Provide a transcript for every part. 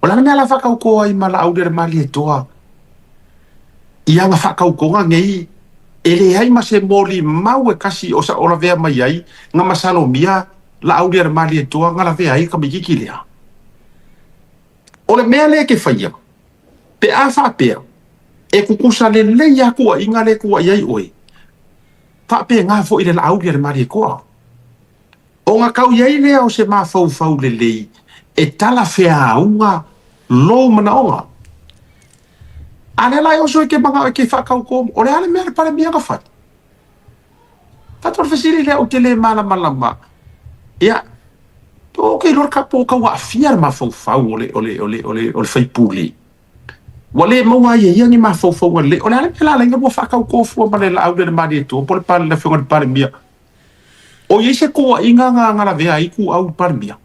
le a le mea o le a faakaukō ai ma Laaulialemalietoa i ana faakaukoga nei? E leai ma se molimau e kasi o o lavea mai ai na masalomia Laaulialemalietoa na lavea ai le tamaititi lea. O le mea lea e te faia, pe a faapea e tutusa lelei lava tuuaiga lea e tuuai ai oe, faapena foi le Laaulialemalietoa. Ona tau i ai lea o se mafaufau lelei e talafeauga lou manaoga. A lea la e oso e te manao e te faatautō, o le a le mea a le Palemia na fai? Faatoa le fesili lea ou te le malamalama. Ia, ou te iloa le po o tau aafia le mafaufau o le, o le, o le, o le, o le faipule. Ua le maua ai e ia ni mafaufauga lelei. O le a le mea la ala ai ona lua faatautō fua ma le Laaulialemalietoa po o le, le Afioga i le Palemia? O i ai se tuuaiga na lavea ai Ituau i le Palemia?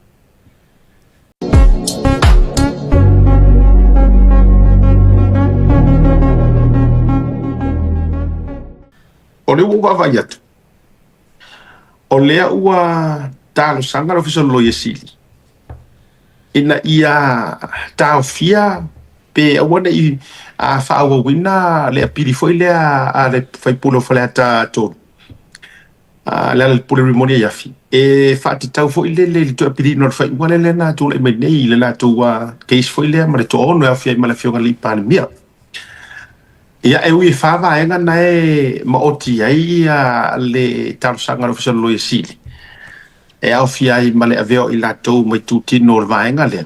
O lea ua ou vaavaai atu, o lea ua talosaga le Ofisa o le Loia Sili ina ia taofia pe aua ne i faaauauina le apili foi lea a le faipule o Faleata 3, le Lealailepule Rimoni Aiafi, e faatatau foi lele i le toe apiliina o le faaiuga lea lea na tulai mai nei i le latou case foi lea ma le toaono e aofia ai ma le Afioga i le Alii Palemia. Ia, e ui e fa vaega na e maoti ai le talosaga a le Ofisa o le Loia Sili, e aofia ai ma le avea o i latou mai itutino o le vaega lea,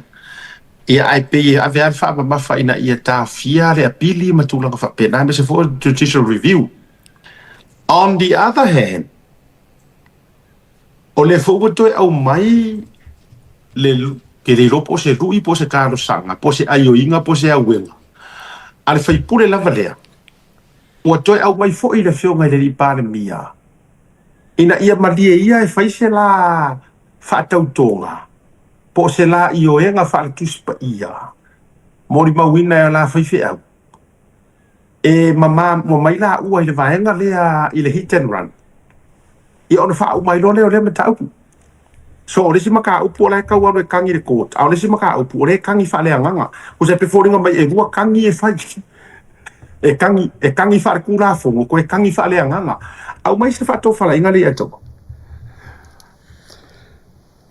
ia ae pei e ave lava le faamamafa ina ia taofia le apili ma tulaga faapena, aemaise foi o le judicial review. On the other hand, o lea foi ua toe aumai le, ke le iloa po o se lui po o se talosaga po o se aioiga po o se auega a le faipule lava lea, ua toe aumai foi le Afioga i le Alii Palemia ina ia malie ia e fai se la faatautoga po o se la ioega faale-Tusi Paia molimauina e la faifeau e mama mua mai laua i le vaega lea i le hit and run, ia ona faauma ai loa lea o lea mataupu. So o le isi mataupu o la e tau alu e tagi i le court, a o le isi mataupu o lea e tagi faaleagaga. Tusa e pei e foliga mai e lua tagi e fai. E tagi, e tagi faaletulafono, toe tagi faaleagaga. Aumai se faatofalaiga lea ia te au.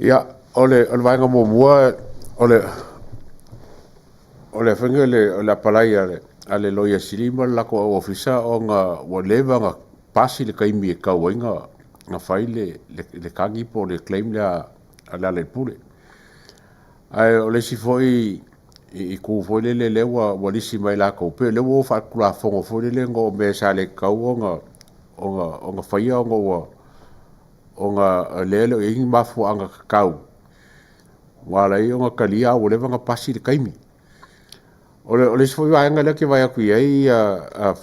Ia, o le, o le vaega muamua, o le, o le faiga le, o le apalai a le, a le Loia Sili ma le latou au ofisa ona ua leva ona pasi le taimi e tatau ai ona fai le, le, le tagi po o le claim lea a Lealailepule. Ae o le isi foi itu foi lele lea ua, ua lisi mai latou, pei o lea ua o faaletulafono foi lele ona o mea sa le tatau ona, ona, ona faia ona ua, ona lea e le o i ai ni mafuaaga tatau ua ala ai ona talia a ua leva ona pasi le taimi. O le, o le isi foi vaega lea ou te vaai atu i ai a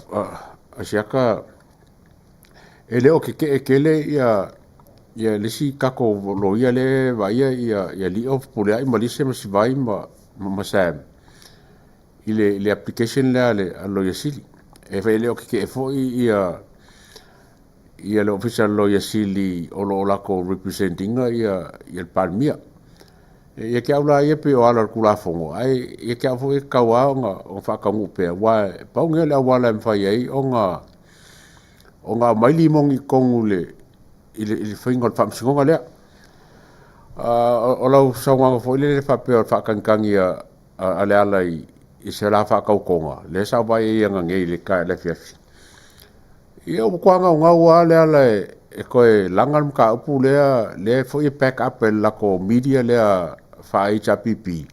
Siaka, e le o tetee tele ia ia le isi tatou loia lea e vaaia ia ia Lio Fepuleai ma Lise ma Sivai ma ma Sam i le i le application lea a le Loia Sili. E le o tetee foi ia ia le Ofisa o le Loia Sili o lo o latou represent ina ia le Palemia. Ia te au la ia pei o ala o le Tulafono, ae ia te au foi e tatau lava ona faataunuu pea, aua e pau lenei o le auala e mafai ai ona aumai limoni i totonu i le faiga o le faamasinoga lea. O lau saunoaga foi lele faapea o le faatagitagi a Leala i se la faatautoga, lea sa ou vaai ai ananei i le afiafi. Ia ua matua gaugau lava Leala e toe laga le mataupu lea, lea foi e back up e le latou media lea faa-HRPP,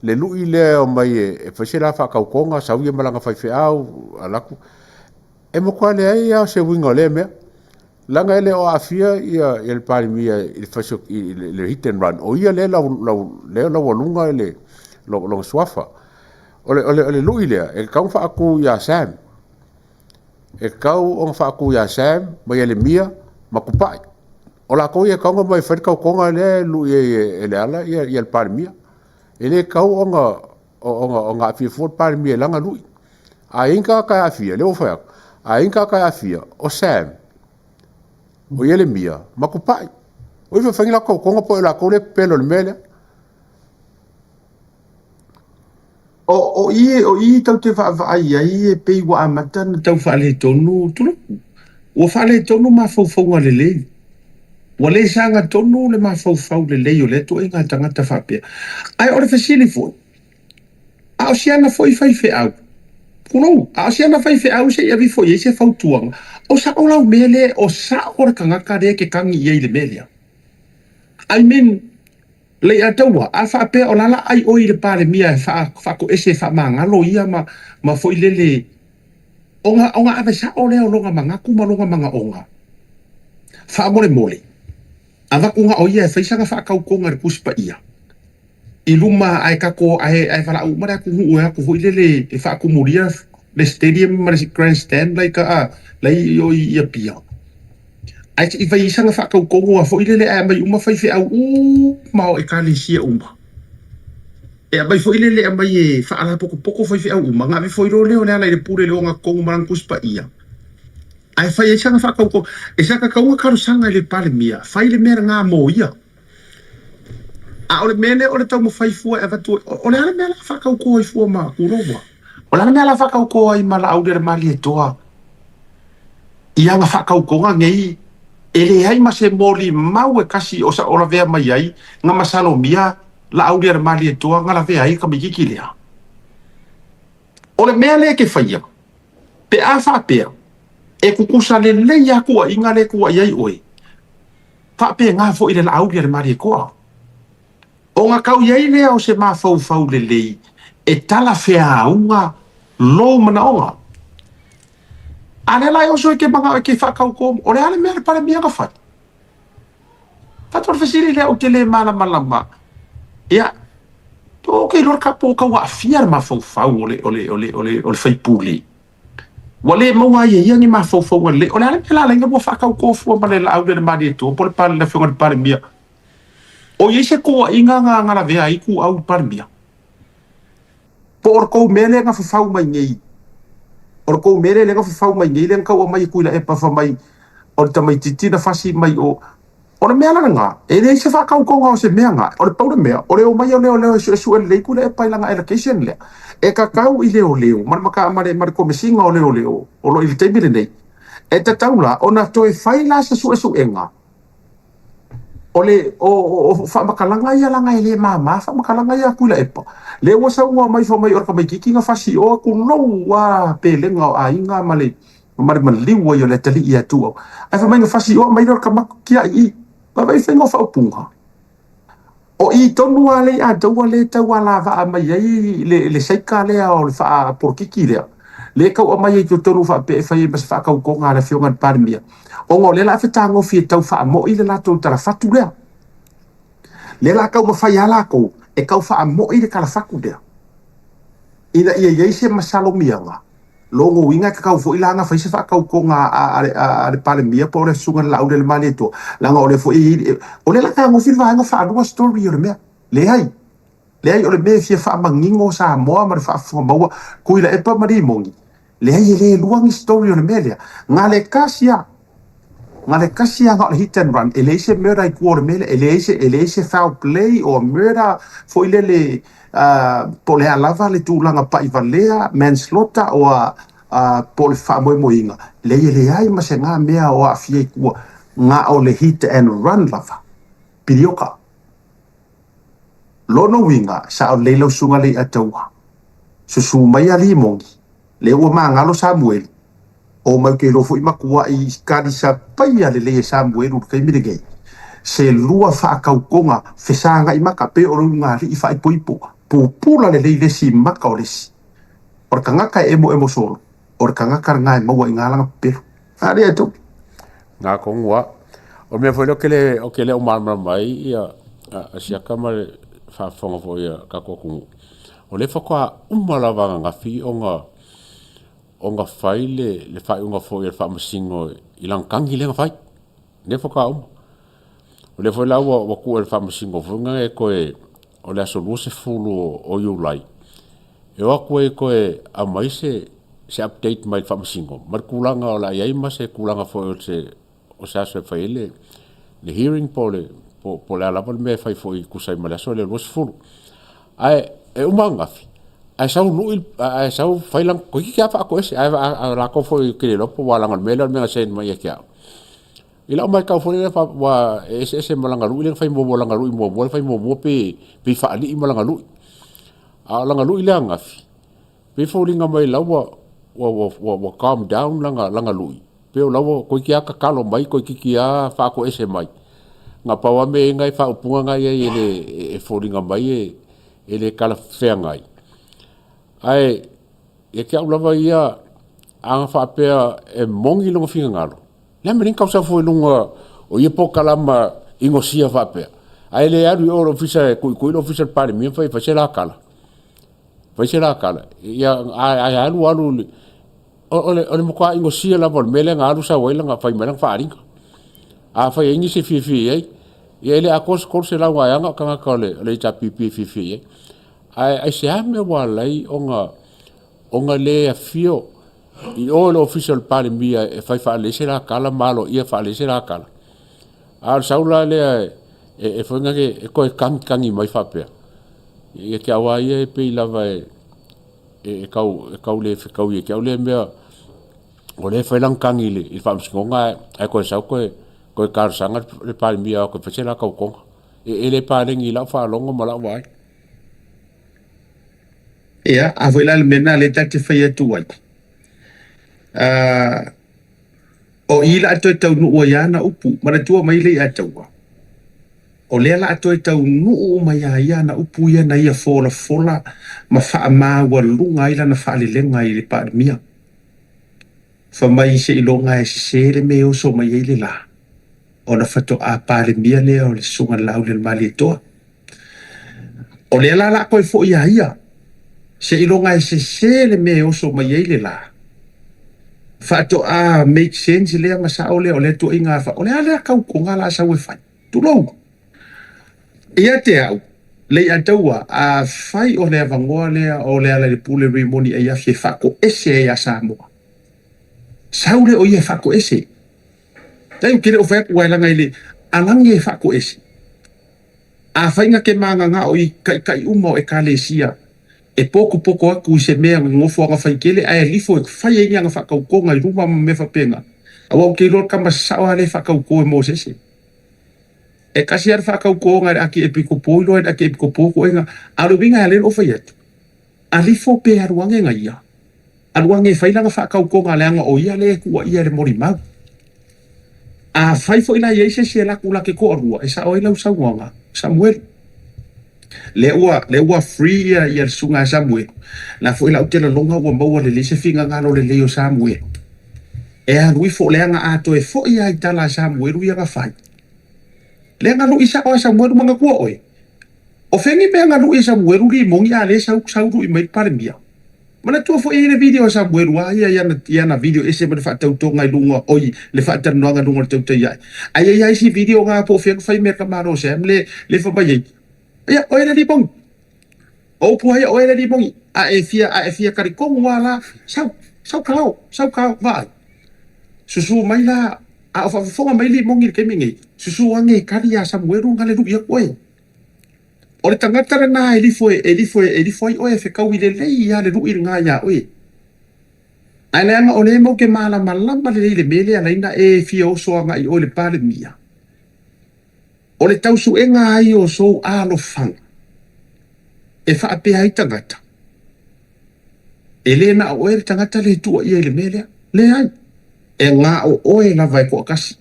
le lui lea e omai e fai se la faatautoga, sau ia ma lana faifeau, alu atu. E matua leai lava se uiga o lea mea, leaga e le o aafia le Palemia i le hit and run, o ia lea e laualuga lona suafa. O le lui lea, e tatau ona faatu ia Sam. E tatau ona faatu ia Sam ma Ielemia ma Tupai. O latou ia e tatau ona omai e fai le tautoga lea e lui ai e Leala ia le Palemia. E le tatau ona aafia fua le Palemia i lana lui. A i ai ni tagata e aafia, lea ua ou fai atu, a i ai ni tagata e aafia, o Sam, o Ielemia ma Tupai. O ai e fai ni latou tautoga po o latou lea e pepelo i le mea lea. O i, o i tatou te vaavaai ai e pei ua amata ona tau faaletonu, tulou, ua faaletonu mafaufauga lelei. Ua le sagatonu le mafaufau lelei o lea ituaiga tagata faapea. Ae o le fesili foi, a o si ana foi faifeau, tulou, a o si ana faifeau se i ave ifo i ai se fautuaga, o sao lau mea lea, o sao le tagata lea e te tagi i ai i le mea lea? I mean, Leiataua, a faapea o la la ai oe i le Palemia e faatoese e faamagalo ia ma ma foi lele ona ona ave sao lea o lona manatu ma lona manaoga. Faamolemole, avatu na o ia e fai sana faatautoga i le Tusi Paia i luma ae tatou ae ae valaau uma le atunuu e atu foi lele e faatumulia le stadium ma le grandstand la i ka la i o i Apia. Ae se i fai sana faatautoga foi lele ae aumai uma faifeau uma o ekalesia uma. E aumai foi lele aumai e faalapotopoto faifeau uma ona ave foi loa lea o le ala i le pule i le ogatotonu ma lana Tusi Paia. Ae fai ai sana faatautoga. E sa tatau ona talosaga i le Palemia, fai le mea lena mo ia. A o le mea lea o le taumafai fua e avatu, o le a le mea o le a faatauto ai fua ma Tulowa? O le a le mea o le a faatauto ai ma Laaulialemalietoa i ana faatautoga nei? E leai ma se molimau e tasi o o lavea mai ai na masalomia Laaulialemalietoa na lavea ai le tamaitiiti lea. O le mea lea e te faia, pe a faapea e tutusa lelei lava tuuaiga lea e tuuai ai oe, faapena foi le Laaulialemalietoa. Ona tau i ai lea o se mafaufau lelei e talafeauga lou manaoga. A lea la e oso e te manao e te faatauto, o le a le mea a le Palemia na fai? Faatoa le fesili lea ou te le malamalama. Ia, ou te iloa po o tau aafia le mafaufau o le, o le, o le, o le, o le faipule. Ua le maua ai e ia ni mafaufauga lelei. O le a le mea la ala ai ona lua faatauto fua ma le Laaulialemalietoa po o le Afioga i le Palemia? O i ai se toaiga na na lavea ai ituau i le Palemia? Po o le tou mea lea na fafau mai nei, o le tou mea lea na fafau mai nei lea na tau aumai e Tuilaepa fai mai o le tamaitiiti na fasi mai o O le mea la lena, e leai se faatautoga o se mea na. O le pau le mea, o le omai o leoleo e suesue lelei Tuilaepa i lana allegation lea. E tatau i leoleo ma le mata ma le ma le Komesina o Leoleo o lo o i le taimi lenei, e tatau la ona toe fai la se suesuega. O le o, o, o faamatalaga ia leaga e le mama faamatalaga ia a Tuilaepa. Lea ua saunoa mai fai mai o le tamaitiiti na fasi o atu lou a pelega o aiga ma le ma le maliu ai o le atalii ia Tuau. Ae fai mai na fasi o aumai lea o le tamaku kiai i. Vaavaai faiga o faaupuga. O i tonu lava Leiataua lea e tau alavaa mai ai le, le saika lea o le faapolokiki lea, lea e tau aumai ai i totonu faapea e fai ai ma se faatautoga a le Afioga i le Palemia, ona o lea o le a fetagofi e tau faamoi le latou talafatu lea. Lea o le a taumafai lava latou e tau faamoi le talafatu lea, ina ia i ai se masalomiaga. Lona uiga e tatau foi la ona fai se faatautoga a le Palemia po o le Susuga i le Laaulialemalietoa, leaga o lea foi e i ai, o lea o le a fetagofi le vaega faalua story o le mea. Leai, leai o le mea e fia faamanino Samoa ma le faafofoga maua, Tuilaepa ma Limoni, leai e le lua ni story o le mea lea. Na le tasi lava, na le tasi lava na o le hit and run, e leai se murder i tua o le mea lea, e leai se, e leai se foul play or murder foi lele po o le a lava le tulaga pai valea, manslaughter or po o le faamoemoeina, leai e leai ma se na mea o aafia i tua, na o le hit and run lava. Pilioka. Lona uiga, sao lelei lau susuga Leiataua. Susu mai a Limoni, lea ua magalo Samuelu, o mai ke iloa foi matuai kanisa paia lelei e Samuelu i le taimi lenei, se lua faatautoga fesagai maka pei o le ulugalii faaipoipo, pupula lelei le isi maka o le isi. O le tagata e emoemo solo, o le tagata lena e maua i ina lana pepelo. A lea e tou. Nā kongu a. O le mea foi lea ou te le, ou te le o malamalama ai ia a siaka ma le faafofoga foi a tatou atunuu, o lea faatoa uma lava ananafi ona ona fai le le faaiuga foi a le Faamasino i lana tagi lea na fai. Lea faatoa uma. O lea foi la ua ua tuu e le Faamasino foi lena e toe o le aso 20 o Iulai e o atu ai e toe aumai se se update mai le Faamasino ma le tulaga o le a i ai ma se tulaga foi o se o se aso e fai ai le le hearing po o le po o le a lava le mea e fai foi e tusa ai ma le aso lea 20. Ae e uma ananafi. Ae sau lui, ae sau fai lana, toeitiiti lava faatoese, ae o latou foi ou te le iloa po ua leaga o le mea lea o le mea na send mai ia te au. I lau matau foi lea, ua eseese ma lana lui lea na fai muamua, lana lui muamua lea na fai muamua pei e faalii ma lana lui. A o lana lui lea ananafi, pei e foliga mai la ua ua calm down lana lui, pei o la ua toeitiiti lava tatalo mai, toeitiiti lava faatoese mai. Na pau lava mea e i ai nai faaupuga na e i ai e le e foliga mai e le talafeagai. Ae ia te au lava ia, a na faapea e moni lona finagalo, o le a le mea e leai ona tau sau fua i luga o ia polokalama inosia faapea, ae le alu i o i le Ofisa e tuitui le Ofisa o le Palemia ma fai e fai se la tala. Fai se la tala, ae alu alu o le matua inosia lava o le mea lea na alu sau ai lana, fai mai lana faaaliga. Afai e i ai nisi e fiafia i ai, ia e le atoa se 300 ae a na o tagata o le HRPP e fiafia i ai. Ae aisea le mea ua ala ai ona le afio i o i le Ofisa o le Palemia e fai faalelei se la tala ma aloaia faalelei se la tala? A o le sau la lea e foi lea e toe tagitagi mai faapea, ia te au lava ia e pei lava e tau le fetaui ia te au lea mea, o lea e fai lana tagi i le faamasinoga ae toe sau toe talosaga le Palemia e o atu e fai se la tautoga. E le paleni i lau faalogo ma lau vaai. Ia, a foi la le mea lena lea ta te fai atu ai, o i la a toe taunuu ai ana upu, manatua mai Leiataua, o lea la a toe taunuu uma iā ia ana upu ia na ia folafola ma faamaualuga ai lana faalelega i le Palemia. Fai mai seiloga e sese le mea e oso mai ai le la, ona faatoa Palemia lea o le Susuga i le Laaulialemalietoa. O lea la la toe foi iā ia, seiloga e sese le mea e oso mai ai le la, faatoa make sense lea ma sao lea o lea tuuaiga a fa, o le a lea tautoga la sau e fai? Tulou. Ia te au, Leiataua, afai o le avanoa lea o Lealailepule Rimoni Aiafi e faatoese ai ia Samoa, sau lea o ia e faatoese. Leai, ou te le o fai atu aua e leaga e le alagi e faatoese. Afai na te mananao i taitai uma o Ekalesia e potopoto atu i se mea nofoaga faitele ae lifo e fai ai ni ana faatautoga i luma ma mea faapena, aua ou te iloa le tama sasao lava lea e faatauto e Mosese. E tasi lava le faatautoga e le Akiepikopo iloa e le Akiepikopo koena, a o le uiga lea na ou fai atu, Alifo pe alu ane na ia, alu ane e fai lana faatautoga leaga o ia lea e tuuaia i le molimau. Afai foi la e i ai se isi e alu atu la te toalua, e sao ai lau saunoaga, Samuelu. Lea ua, lea ua free ia, ia le susuga ia Samuelu. La foi la ou te lagona ua maua lelei se finagalo lelei o Samuelu. E alu ifo leaga a toe foi lava i tala a Samuelu ia na fai. Lea na lui sao a Samuelu manatua oe. O fea ni mea na lui e Samuelu limoni a lea sau, sau lui mai le Palemia. Manatua foi e i ai le video a Samuelu a ia i ana, i ana video ese ma le faatautoga i luga, oi, le faatalanoaga i luga o le tautai ae. Ae i ai lava isi video na po o fea na fai mea tamalo o Sam le, le fai mai ai, Ia, oe le limoni. O upu ai, oe le limoni. A e fia, a e fia talitonu lava la, sau, sau kao, sau kao, vaai. Susu mai la, a o faafofoga mai limoni i le taimi nei, susu ane e kali iā Samuelu na le lui atu oe. O le tagata lena e lifo e lifo e lifo ai oe e fekaui lelei lava le lui lena iā oe. Ae leaga o lea matou te malamalama lelei i le mea lea e ala ai ona e fia oso agai i o i le Palemia, o le tausuega ai o sou alofaga e faapea ai tagata, e le na o oe le tagata lea e tuuaia i le mea lea. Leai, e na o oe lava e toatasi.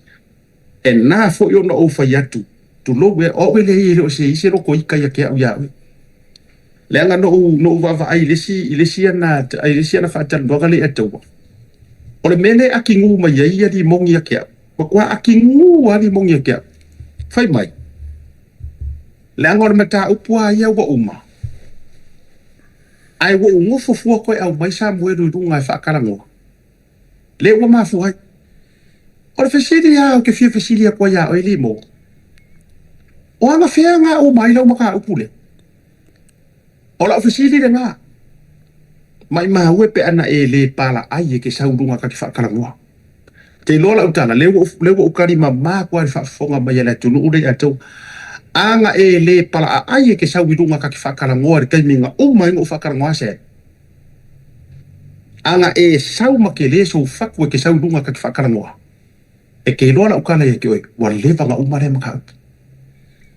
E na foi ona ou fai atu, tulou ea, o au e leai e le o se i se loko ika ia te au iā oe. Leaga na ou, na ou vaavaai i le isi, i le isi ana, i le isi ana faatalanoaga lea ia Taua, o le mea lea e akigū mai ai ia limoni ia te au, matua akigū lava limoni ia te au. Fai mai, leaga o le mataupu lava ia ua uma, ae ua ou nofo fua toe aumai Samuelu i luga e faatalanoa. Lea ua mafua ai. O le fesili lava ou te fia fesili atu ai ia oe Limo, o anafea na uma ai lau mataupu lea? O lau fesili lena, maimau e pe ana e le palaai e te sau i luga ta te faatalanoa. Te iloa lau tala, lea ua lea ua ou kali mama atu lava i le faafofoga mai a le atunuu lea ia outou. A na e le palaaai e te sau i luga ta te faatalanoa i le taimi na uma ai ona ou faatalanoa Sam. Aga e sau ma ke lē sou fatu e ke sau i luga ka te faatalanoa, e ke iloa lau tala ia te oe, ua leva ona uma lea mataupu.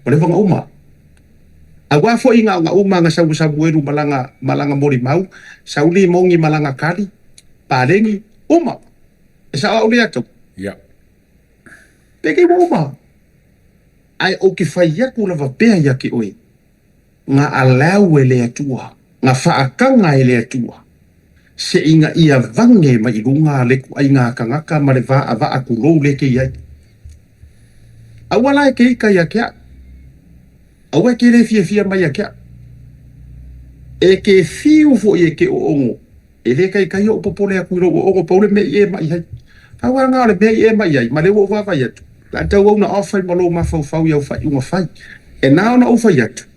Ua leva ona uma. Auā foi na ona uma na sau Samuelu ma lana, ma lana molimau, sau Limoni ma lana tali, paleni, uma. E sao au lea atu. Ia. Pe kei ua uma. Ae ou te fai atu lava pea ia te oe, na allow e le Atua, na faataga e le Atua, se ina ia vage mai i luga le ituaiga tagata ma le vaavaa tulou lea ke i ai. Aua la e ke ita ia te au. Aua e ke le fiafia mai ia te au. E ke fiu foi e ke oogo, e le taitai ou popole atu i lou oogo pau le mea i e mai ai. Pau lava lena o le mea i e mai ai, ma lea ua ou vaavaai atu, o le a tauau na off ai ma lou mafaufau i au faaiuga fai. E na ona ou fai atu,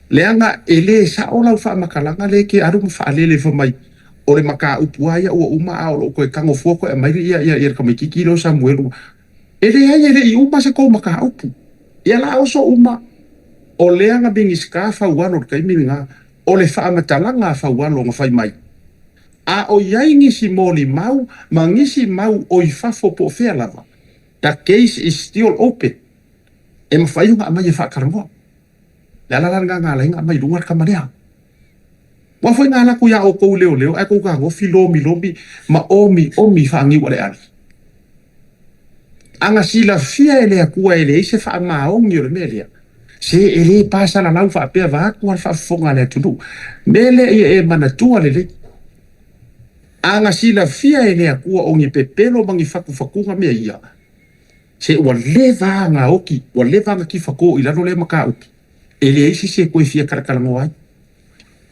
leaga e le sao lau faamatalaga lea e te alu ma faalele fai mai o le mataupu lava ia ua uma a o loo toe tago fua toe aumai le tamaititi lea o Samuelu. E leai e le i uma se tou mataupu. Ia la oso uma o lea na Minisita Faualo i le taimi lena o le faamatalaga a Faualo na fai mai a o i ai nisi molimau ma nisi mau o i fafo po o fea lava, the case is still open, e mafai ona aumai e faatalanoa. Le ala la lena na ala ai ona aumai i luga le tama lea. Ua foi na ala atu iā outou i leoleo ae tou fetagofi lomilomi ma omiomi faaniualeale. A na silafia e le Atua e leai se faamaoni o le mea lea, se e le pasalalau faapea vaeatu lava le faafofoga a le atunuu. Mea lea ia e manatua lelei. A na silafia e le Atua o ni pepelo ma ni fatufatuga mea ia, se ua leva ona oti, ua leva ona tifatō i lalo lea mataupu, e leai se isi e toe fia talatalanoa ai.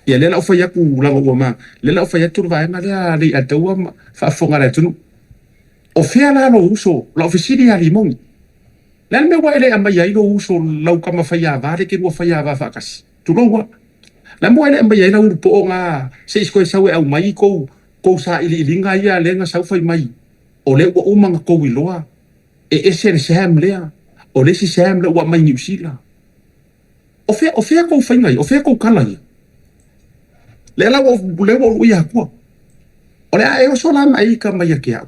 Ia lea la ou fai atu leaga ua ma, lea la ou fai atu le vaega lea a Leiataua ma faafofoga a le atunuu. O fea la lou uso, lau fesili ia Limoni, le a le mea ua e le aumaia ai lou uso lau tama faiava lea e te lua faiava faatasi? Tulou lava. Le a le mea ua e le aumaia ai lau ulupoo na se i toe sau e aumai tou tou sailiiliga ia lea na sau fai mai o lea ua uma ona tou iloa e ese le Sam lea, o le isi Sam lea ua aumai Niu Sila. O fea, o fea kou faiga ia? O fea kou kala ia? Lea la ua ou, lea ua ou luʻi akua. O le a e oso la ma e ika mai ia te au.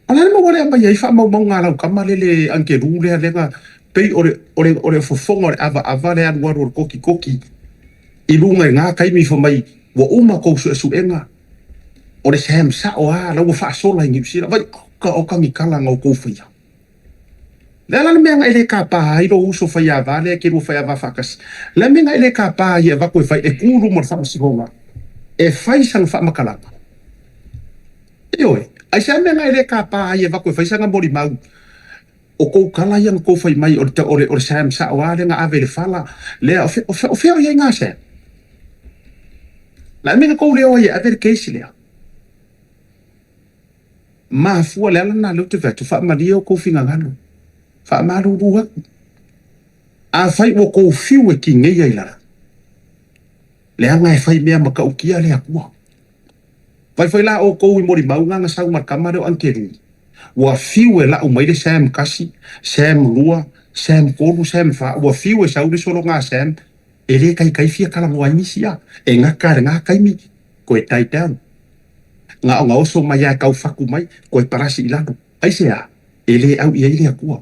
O le a le mea ua le aumai ai faamaumauga a lau tama lea le Angelou lea lea na pei o le, o le, o le fofoga o le avaava le alualu o le kotikoki i luga i na taimi fai mai ua uma kou suesuega o le Sam sao a la ua faasola i Niu Sila. Vai oka oka ni kala na outou faia. Le a la le mea na e le kāpā ai lou uso faiāvā lea e te lua faiāvā faatasi? Le a le mea na e le kāpā ai e avatu e fai, e kū i luma o le faamasinoga e fai sana faamatalaga? Ioe, aisea mea na e le kāpā ai e avatu e fai sana molimau? O kou tala ia na kou fai mai o le, o le, o le Sam sao lava lea na ave i le fala lea, o fea, o fea, o fea o i ai ngā Sam? Le a le mea na kou leo ai e ave le case lea? Mafua le ala lena lea ou te fai atu, faamalie outou finagalo, faamalulu atu. Afai ua tou fiu e tineia i lalo, leaga e fai mea matautia le Atua. Fai foi la outou i molimau na na sau ma le tama lea o Ankelui, ua fiu e lau mai le Sam kasi, Sam lua, Sam tolu, Sam fa, ua fiu e sau le sologa a Sam, e le taitai fia talanoa ai nisi a, e gata lena taimi, koe die down. Na ona oso mai a e tau fatu mai, koe palasi i lalo. Aisea? E le au i ai le Atua.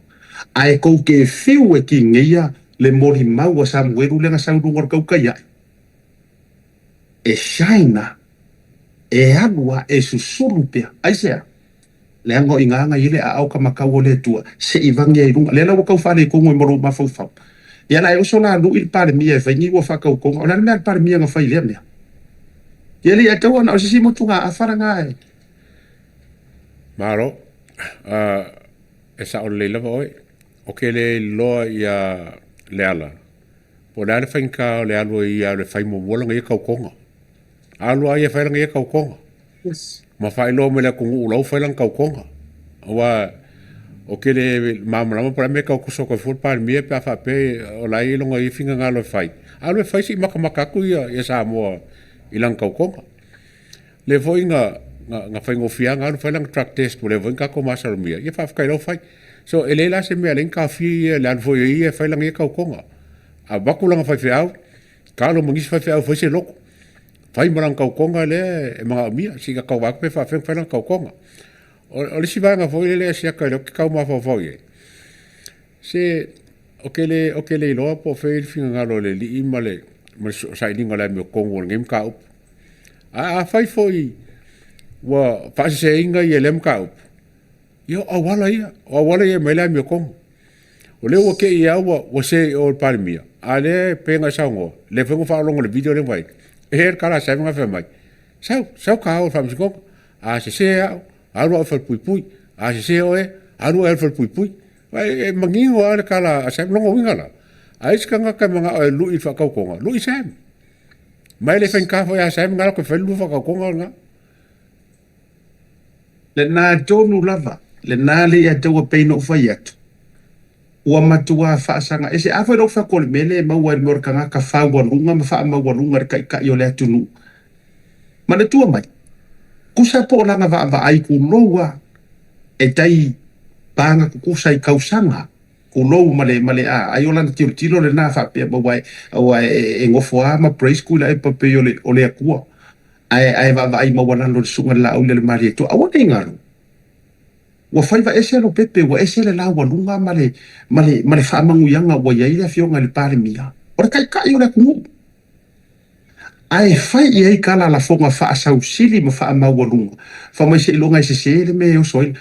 Ae kou te whiu e tineia le molimau a Samuelu lea na sau i luga o le tautai ae. E shine a, e alu a, e susulu pea. Aisea? Leaga o i ina na i ai le aao kamakau o le Atua, se i vagi ai i luga. Lea la ua tau faaletonu ai ma lou mafaufau. Ia la e oso la lui le Palemia e fai ni ua faatautoga. O le a le mea a le Palemia na fai i lea mea? Ia le i ataua na o se isi motugaafa lena e. Malo. E sao lelei lava oe. O ke le iloa ia Leala, po o le a le faigata o le alu ai ia o le fai muamua lana ia tautoga. Alu lava ia e fai lana ia tautoga. Ma faailoa mai le atunuu la ua fai lana tautoga. Aua o ke le malamalama po o le a le mea e tau toso atu ai fua le Palemia pe a faapea o la e i ai lona ia finagalo e fai. Alu e fai se i matamata atu ia Samoa i lana tautoga. Lea foi na faigofie lava ona alu fai lana drug test ua leva foi ona tatou masalomia, ia faafetai o la ua fai. So e leai la se mea e ala ai ona taofia ia le alu foi o ia e fai lana ia tautoga. Avatu lana faifeau, talo ma nisi faifeau e fai se loto. Fai ma lana tautoga lea e manaomia, se i ta tau vaai atu pe faapefea ona fai lana tautoga. O le isi vaega foi lea siaka o lea ou te tau mafaufau i ai, se ou te le iloa po o fea e i ai le finagalo o le Alii ma le sailiga o le amiotonu o lenei mataupu. Ae afai foi ua faaseseina ia i lea mataupu, ia o auala ia, o auala ia e aumai ai le amiotonu. O lea ua te i lava ua se i o i le Palemia, a o lea e pei ona e saunoa, lea foi na ou faalogo i le video lea na fai, e i ai le tala a Simon lena fai mai, sau, sau ta o i le faamasinoga. A sese au, alu au i le falepuipui, a sese oe, alu oe i le falepuipui. E manino lava le tala a Simon. O lona uiga la, a i ai se tagata e manao e lui i le faatautoga, lui Sam. Ma e le faigata foi ia Sam ona alu atu e fai le lua faatautoga lena. Lena tonu lava, lena le ia taua pei ona ou fai atu, ua matua faasaga ese. A foi na ou fai atu o le mea lea e maua i le mea o le tagata faualuga ma faamaualuga i le taitai o le atunuu. Manatua mai, tusa po o lana vaavaai tulou a, e tai paga tutusa i tausaga, tulou ma le ma le a, ai o lana tilotilo lena faapea aua aua e nofo lava ma praise Tuilaepa pei o le o le Atua. Ae ae vaavaai maualalo i le susuga i le Laauli a le Malietoa, aua ne i galo. Ua faiva ese Lopepe, ua ese le laualuga ma le ma le ma le faamanuiaga ua i ai le Afioga i le Palemia, o le Taitai o le atunuu. Ae fai i ai tala lafoga faasausili ma faamaualuga, fai mai seiloga e sese le mea e oso ai.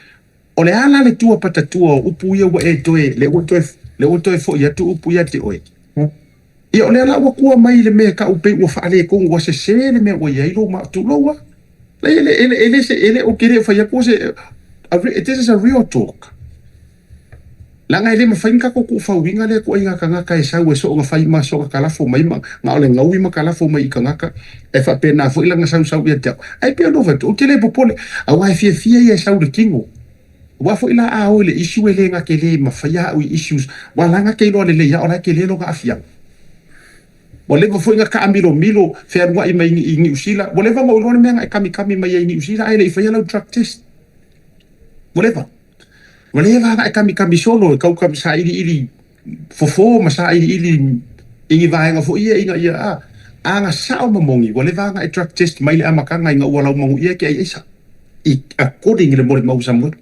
O le a la le tua patatua o upu ia ua e toe, lea ua toe, lea ua toe foi atu upu ia te oe? Ia o lea la ua tua mai i le mea e tau pei ua faaletonu, ua sese le mea ua i ai lou ma, tulou a. E le, e le, e le se, e le, ou te le o fai atu o se, a, this is a real talk. Leaga e le mafai ona tatou tuufauina lea ituaiga tagata e sau e soona fai ma soona kalafo mai ma na o le gaui ma kalafo mai i tagata e faapena foi lana sausau ia te au. Ae pei ona ou fai atu, ou te le popole, aua e fiafia ia e sau i le tino. Aua foi la a o i le issue e le na te le mafaia au i issues, aua la na te iloa lelei lava o la e tele lona aafiaga. Ua leva foi na taamilomilo fealuai mai i Niu Sila, ua leva ona ou iloa le mea na e kamikami mai ai i Niu Sila ae le i faia lau drug test. Ua leva. Ua leva ona e kamikami solo e tau sailiili fofo ma sailiili i ni vaega foi ia ina ia a aga sao ma moni ua leva ona e drug test mai le amataga ina ua laumanuia e ke ai aisa i according i le molimau a Samuelu.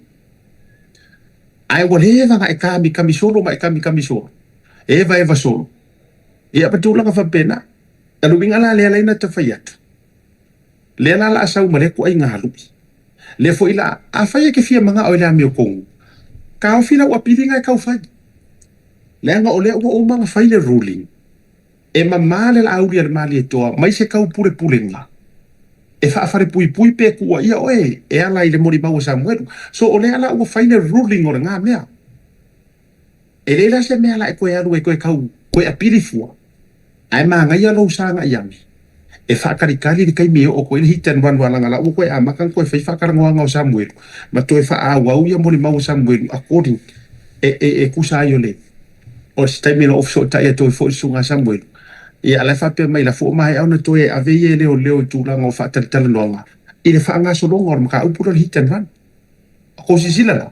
Ae ua leva ona e kamikami solo ma e kamikami solo, evaeva solo, ia ma tulaga faapena. O le uiga la lea la ina ta fai atu, Lea la la sau ma lea ituaiga lui. Lea foi la, afai e te fia manao i le amiotonu, taofi lau apiliga e tau fai. Leaga o lea ua uma ona fai le ruling, e mama le laauli a le Malietoa mai se taupulepulega e faafalepuipui pe tuuaia oe e ala i le molimau a Samuelu. So o lea la ua fai le ruling o lena mea. E leai la se mea la e toe alu e toe tau toe apili fua, ae manaia lou sagai ane e faatalitali le taimi e oo atu ai le hit and run aua leaga la ua toe amata ona toe fai faatalanoaga o Samuelu ma toe faaauau ia molimau a Samuelu according e tusa ai o le o se taimi na ou fesootai atu ai foi i le susuga a Samuelu ia la e faapea mai la ua maea ona toe ave ia e leoleo i tulaga o faatalitalanoaga i le faagasologa o le mataupu lea o le hit and run. Kou silasila la,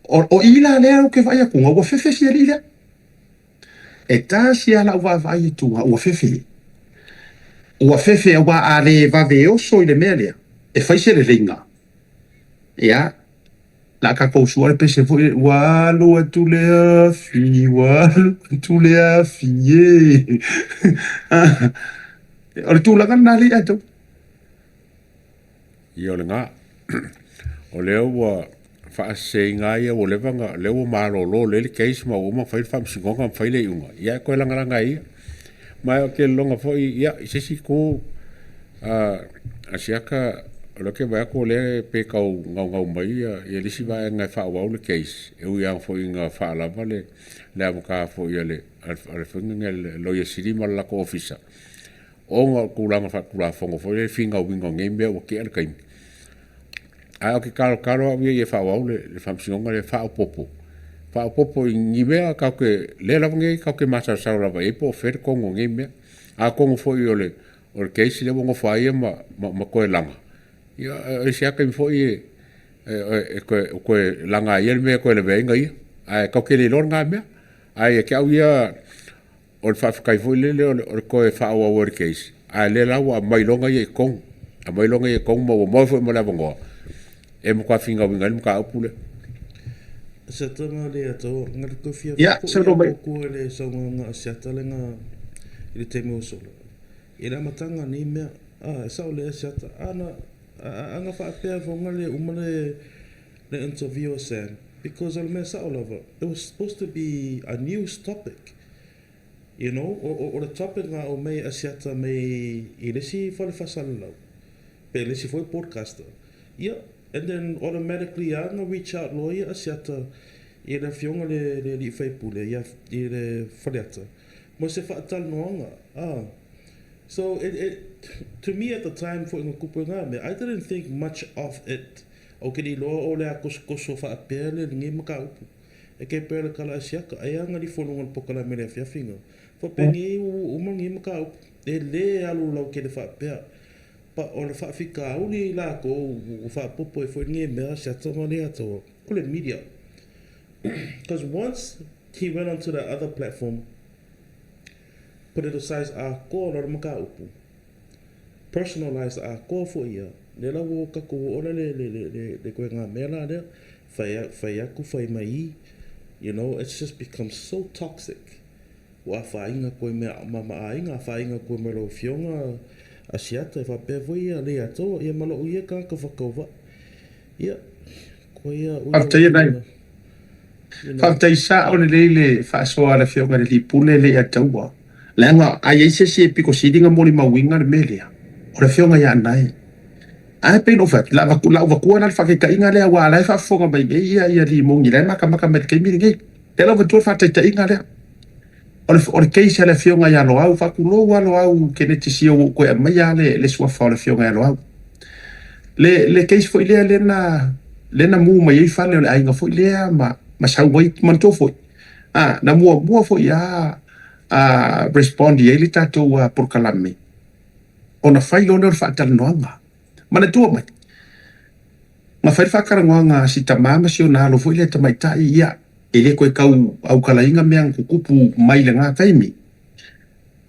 o i la lea ou te vaai atu, ua fefe si alii lea. E tasi lava lau vaavaai i tua, ua fefe. Ua fefe aua a le vave oso i le mea lea, e fai se leleiga. Ia, o le a tatou sua le pese foi, ua alu atu le afi, ua alu atu le afi e. O le tulaga lena lea ia te au. Ia o lena. O lea ua faaseseina ai ua leva ona, lea ua malolo lelei le case ma ua uma ona fai le faamasinoga ma fai le iuga, ia ae toe lagalaga e ia. Ma ou te lagona foi, ia, i se isi itu, a siaka, o lea ou te vaai atu o lea pei e tau naunau mai le isi vaega e faaauau le case, e ui lava foi ina faalava le amata foi a le Loia Sili ma le latou Ofisa, ona o tulaga faatulafono foi lea i le finauina o nei mea ua tea le taimi. Ae ou te talotalo au ia ia faaauau le faamasinoga lea e faaopoopo, faaopoopo i ni mea tatou te, lea lava nei tatou te masalosalo lava i ai po o fea le tonu o nei mea. Atonu foi o le case lea ua nofo lava ia ma toe laga, ia e i ai lava taimi foi e toe laga ai ia le mea e toe lavea ai ia. Ae tatou te le iloa lena mea. Ae ia te au ia, o le faafetai foi lele o le toe faaauau o le case. Ae lea la ua aumai loa ia i totonu, aumai loa ia i totonu ma ua maua foi ma le avanoa e matua finauina ai le mataupu lea. Asiata ma le atau nga le toe fia Ia, faapoi saunoa a mai. koko i le saunoaga a Asiata le nga i le taimi ua sola. I le amataga nei mea, a e sao lea Asiata, ana a na faapea foga le uma le interview a Sam, because o le mea sao lava, it was supposed to be a news topic. O le topic na aumai e Asiata mai i le isi fale faasalalau, pe le isi foi podcaster. Ia, and then automatically lava na reach out loa ia Asiata i le afioga le alii faipule ia i le Faleata mo se faatalanoaga. Ah. So it to me at the time foi na tupu ai na mea, I didn't think much of it. Ou te le iloa o le a tosotoso faapea le lenei mataupu. E kei pea le tala Asiata, ai lava na lifo i luga o le polokalame i le afiafi na. Faapenei ua uma lenei mataupu. E le alu lautele faapea. Pa o le faafitauli i latou ua faapopo ai foi lenei mea Asiata ma le atoa o le media. Because once he went onto the other platform, politicize atoa loa le mataupu, personalize atoa foi ia, lea la ua tatou oo la le ituaiga mea la lea, fai, fai atu fai mai i, it's just become so toxic. Ua afaina atu ai mea ma aiga, afaina atu ai ma lau afioga Asiata e faapea foi ia le atoa, ia ma lou ia tagata faatauvaa. Ia, ko ia ui Faafetai e nai. Faafetai sao lelei le faasoa a le afioga i le alii pule le ia taua. Leaga a i ai se isi e pito sili ona molimauina le mea lea, o le afioga ia Anae. Ae pei ona ou fai atu, la ou avatua la le faataitaiga lea aua o la e faafofoga mai nei ia Limoni, la e matamata mai i le taimi lenei. Lea la ua avatua le faataitaiga lea. O le case a le afioga ia Loau, faatulou lava Loau Keneti Sio ua ou toe aumaia lava le suafa o le afioga ia Loau. Le case foi lea lea na mu mai ai fale o le aiga foi lea ma sau ai, manatua foi, na muamua foi lava respond i ai le tatou polokalame ona fai loa lea o le faatalanoaga. Manatua mai, na fai le faatalanoaga a si tama ma si ona alo foi lea tamaitai, ia, e le toe tau aukalaina mea na tutupu mai lena taimi.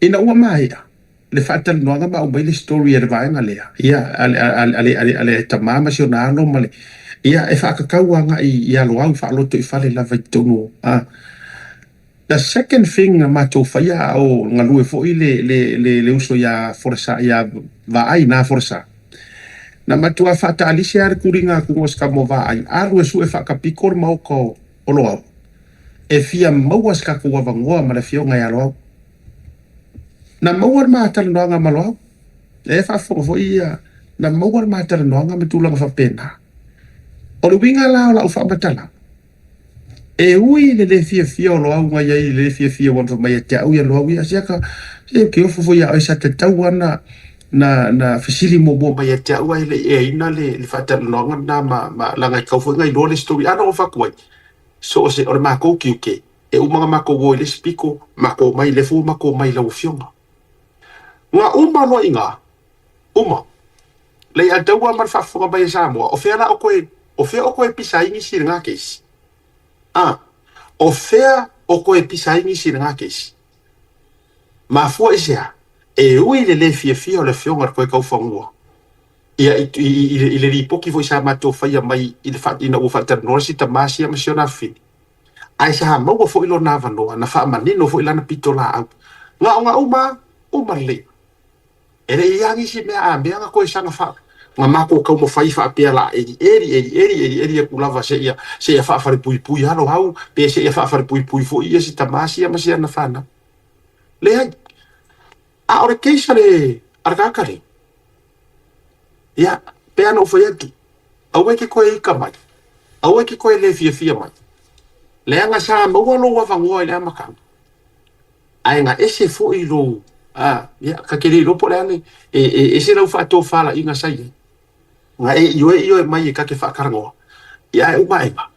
Ina ua maea le faatalanoaga ma aumai le story a le vaega lea, ia, a le tama ma si ona alo ma le, ia, e faatatau agai i Aloau faalotoifale lava i totonu o, The second thing na matou faia a o galue foi le uso ia Folasa ia Vaai na Folasa, na matua faataalise lava le tuliga atu o se tama o Vaai alu e sue faatapito le maota o Loau e fia maua se tatou avanoa ma le afioga ia Loau. Na maua le ma talanoaga ma Loau, lea e faafofoga foi ia, na maua le ma talanoaga ma tulaga faapena. O le uiga la o lau faamatalaga, E ui i le le fiafia o Loau na i ai i le le fiafia ua fai mai ia te au ia Loau ia Asiata, se ou te ofo foi ia oe sa tatau lava na na na fesili muamua mai ia te au ae le i eaina le le faatalanoaga lena ma ma leaga e tatau foi ona iloa le story. A na ou avatu ai, so o se o le matou tiute, e uma ona matou o i le isi pito, matou omai lea foi ua matou omai i lau afioga. Na uma loa i ina, uma. Leiataua ma le faafofoga mai a Samoa, o fea la o koe, o fea o koe pisa ai nisi i lena case? A, o fea o koe pisa ai nisi i lena case? Mafua i se a? E ui i le le fiafia o le afioga i le Koekaufanua ia i, i, i, i le lipoti foi sa matou faia mai i le ina ua faatalanoa si tama sia ma si ona afafine, ae sa maua foi lona avanoa na faamanino foi lana pitolaau. Na o na uma, uma lelei. E le i agi se mea a mea na toe saga fa, na matou taumafai faapea la eli eli eli eli eli eli atu lava seia seia faafalepuipui lava Loau pe seia faafalepuipui foi ia si tama sia ma si ana fanau. Leai. A o le case a le a le tagata lea, ia, pei lava ona ou fai atu, aua e te toe ika mai, aua e te toe le fiafia mai, leaga sa maua lou avanoa i le amataga. Ae na ese foi lou, a, ia, ta te le iloa po o le a le, e ese lau faatofalaiga sa i ai. Na e ioe ioe mai e ta te faatalanoa, ia ae uma aega,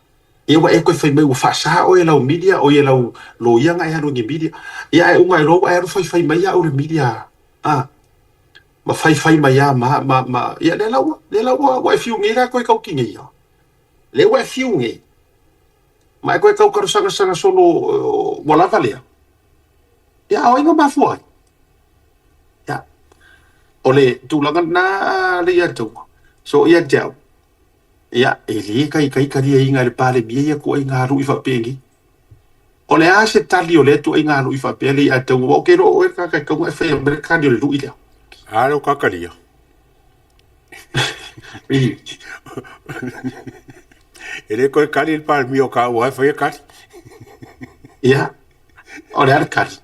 ia ua e toe fai mai ua faasa oe e lau media, oi e lau loia na e alu i ni media. Ia ae uma ae loa ua e alu faifai mai au i le media, a, ma faifai mai lava ma, ma, ma, ia lea la ua, lea la ua, ua e fiu nei la e toe tau tineia. Lea ua e fiu nei. Ma e toe tau talosagasaga solo ua lava lea. Ia, a o ai na mafua ai? Ia. O le tulaga lena le ia tauga. So ia te au, ia, e le taitai taliaina e le Palemia ia tuuaiga lu'i faapenei. O le a se tali o lea tuuaiga lu'i faapea le ia tauga, aua ou te iloa o oe le tagata e tatau ona e faia mai le tali o le lu'i lea. A lea ua tatalia. E le toe tali le Palemia o taua e faia tali. Ia, o le a le tali?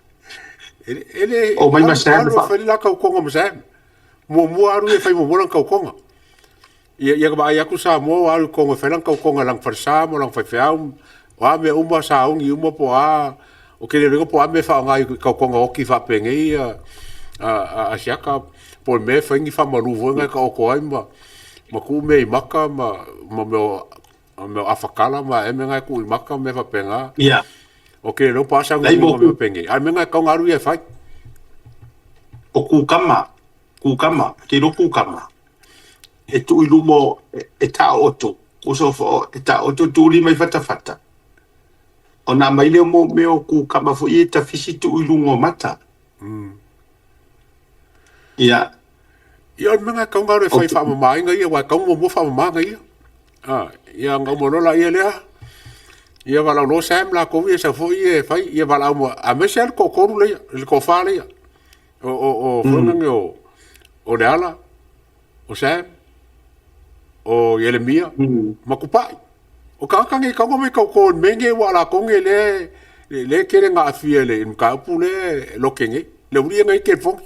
E le O mai ma Sam alu e fai le la tautoga ma Sam. Muamua alu ia e fai muamua lana tautoga. Ia ia vaai atu Samoa ua alu i totonu e fai lana tautoga i lana falesa ma lana faifeau, o a mea uma, sauni uma po o a, ou te le iloa po o a mea e faaaoga i tautoga oti faapenei a Asiata, po o le mea e fai ni faamalu foi na e taoto ai ma tuu mea i mata ma mea o afatala ma a ea mea na e tuu i mata ma mea faapena. Ia. Ou te le iloa po o a sauniuniga o mea faapenei, a o le mea lena e tatau ona alu ia e fai. O kukama, kukama, e te iloa kukama, e tuu i luma o, e taooto, uso e taooto tuu lima i fatafata. Ona aumai lea o mea o kukama foi ia e tafisi tuu i luga o mata. Ia. Ia o le mea lena e tatau ona alu e fai faamamaina ia, aua e tatau ona muamua faamama ia. Ia ona uma loa lea lea, ia valaau loa Sam latou ia e sau foi ia e fai, ia valaau ma, aemaise lava le toatolu lea, le toafa lea, o Leala, o Sam, o Ieremia ma Tupai. O tagata nei e tatau ona omai e tauto i le mea lenei aua o latou nei o lea e tele ina aafia i le mataupu lea e lote nei, le aualii ia na i ai telefoni.